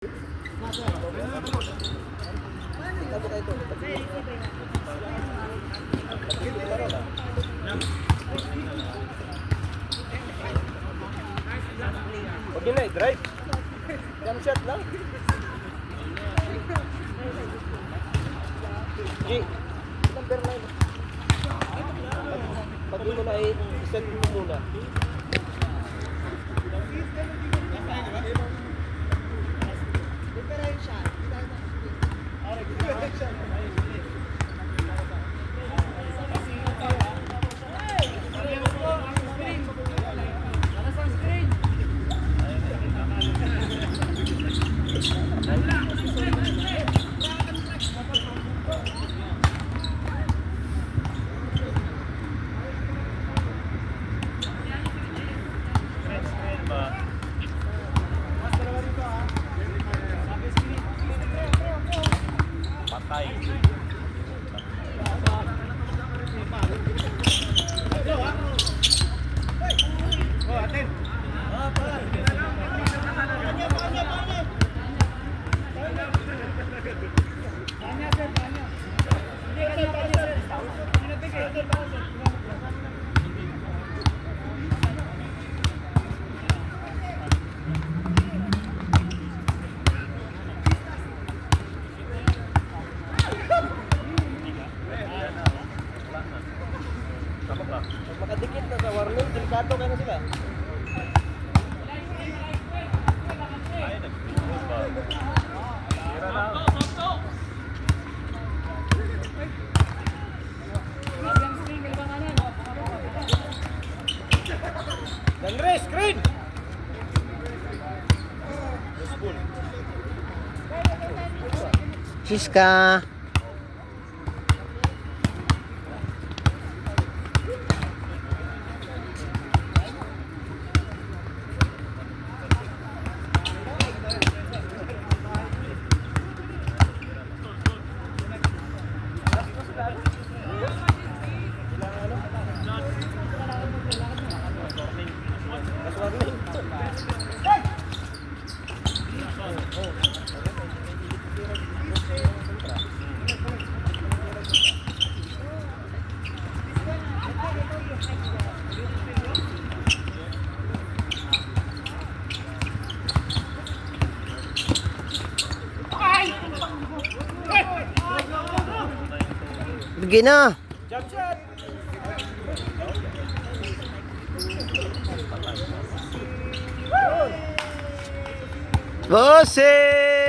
Kita mo kayo ito. Huwag yun na, i-drive. Jump shot lang. G, number 9. Pag di mo na i-set mo muna. Screen, screen ba? Patay. Tama ba? Pag makadikit na sa warning, delikado kayo na sila. Ay, nag-video ba? Tira lang. Dandre, screen! Siska. Mas warning. Bigay na. Jump shot! Bossing!